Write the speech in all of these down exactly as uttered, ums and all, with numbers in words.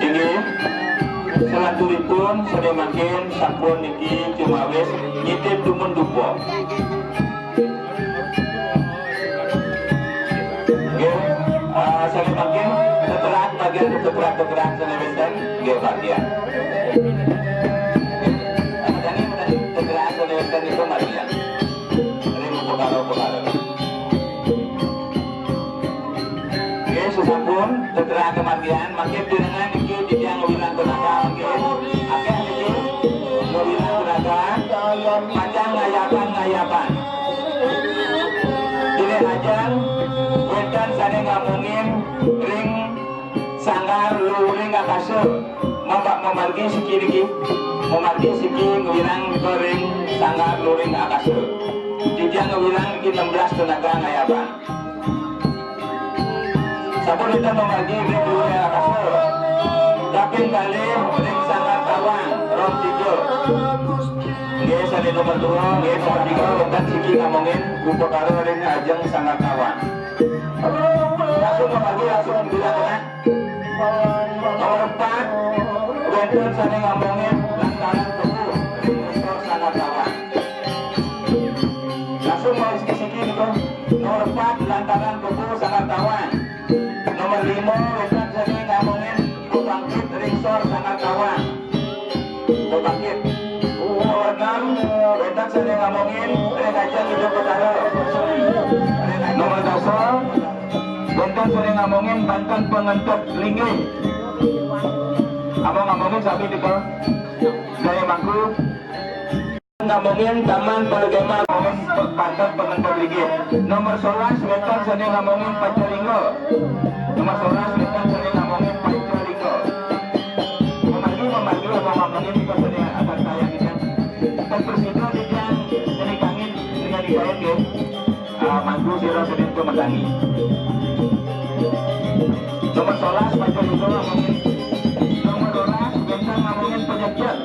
Inggih, salanturipun sané mangkin sampun niki cumawis nitip dumun dupa. Nggih, eh, sané mangkin teterak bagian teterak-teterak sané wénten, nggih bagian. Eh, tadi, tadi teterak sané wénten itu bagian. Ini perkara-perkara. Nggih, sesampun teterak kemargian, mangkin jenengan niki titiang ngwilang tenaga, nggih. Akéh niki ngwilang tenaga, pacang ngayaban-ngayaban. Déning ajeng wénten sané ngamongin ring sanggar luhuring akasa, mambak mamargi siki niki, mamargi siki ngwilang ring sanggar luhuring akasa. Titiang ngwilang niki enam belas tenaga ngayaban. Sampun wénten mamargi ring luhuring akasa. Kaping kalih ring sanggar tawang, ron tiga. Nggih, sané nomor dua, nggih, nomor tiga, wénten siki ngamongin upakara ring ajeng sanggar tawang. Langsung mamargi, langsung bilang, nomor empat, wénten sané ngamongin lantaran tuhu ring ngisor sanggar tawang. Langsung mau siki-siki niku. Nomor empat, lantaran tuhu sanggar tawang. Nomor lima, wénten sané ngamongin pembangkit ring sor sanggar tawang. Pembangkit. Nomor enam, wénten sané ngamongin ring ajeng Ida Betara. Nomor dasa, wénten sané ngamongin banten pangentep linggih. Among-amongin sami nika. Daya mangku. Ngamongin taman perkemah, ngamongin banten pangentep linggih. Nomor solas, wénten sané ngamongin panca lingga. Nomor solas, wénten sané ngamongin panca lingga. Mamargi, mamargi, among-amongin nika sané akan sayang ikan. Dan prasida titiang nyerikangin dengan hikayat, nggih. Ah, mangku sira sedeng tumetangi. Nomor solas, panca lingga, ngamongin. Nomor rolas, wénten ngamongin panyegjag.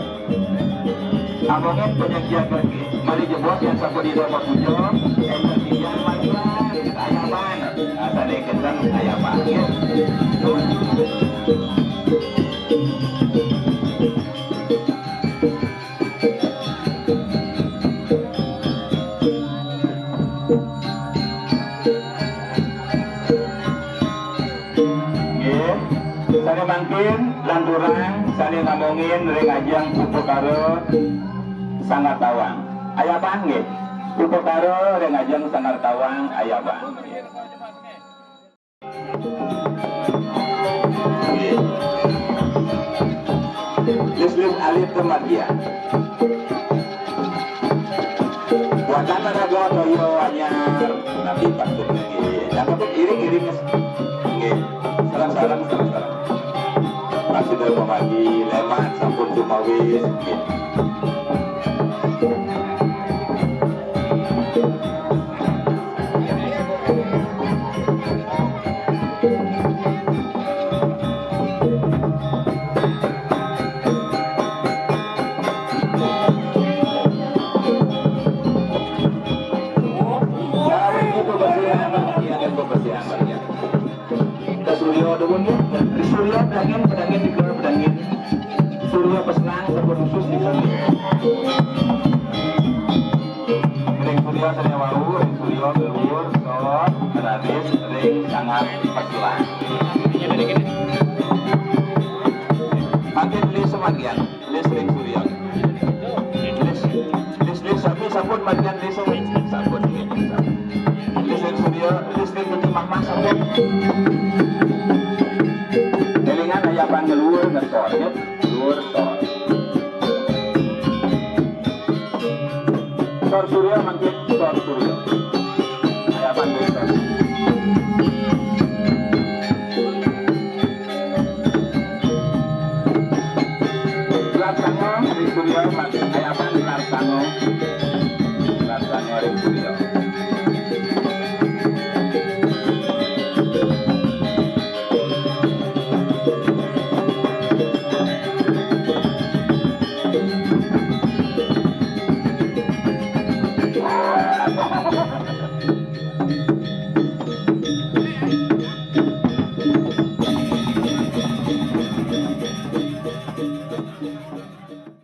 Ngamongin panyegjag lagi. Malih jebos yang sampun Ida mapuja, énten titiang manggihan ayaban. Asal kénten ayaban, nggih. Nggih, sané mangkin lanturang sané ngamongin ring ajeng upakara sanggar tawang. Ayaban nggih. Upakara ring ajeng sanggar tawang ayaban. Nggih. Lis-lis alit kemargian. Wacana raga toya anyar, nabi patut nggih. Yang penting iring-iring. Nggih. Sareng-sareng, sareng-sareng. Prasida pamagi, leman sampun sumawis. Nggih. Ka Surya dumun nggih. Surya pedangin, pedangin di Surya pedangin. Surya pesenang sampun khusus di sini. Ring Surya sané wau, ring Surya leluhur, sor, gratis, ring sangat pesenang. Mangkin beli semargian. Listrik Surya. Lis-, listrik sami sampun margian listrik. Sampun, nggih. Listrik Surya, listrik Gusti Mahmah sampun. Élingan ayaban ngeluhur ngesor, nggih. Luhur sor. Surya mangkin Surya.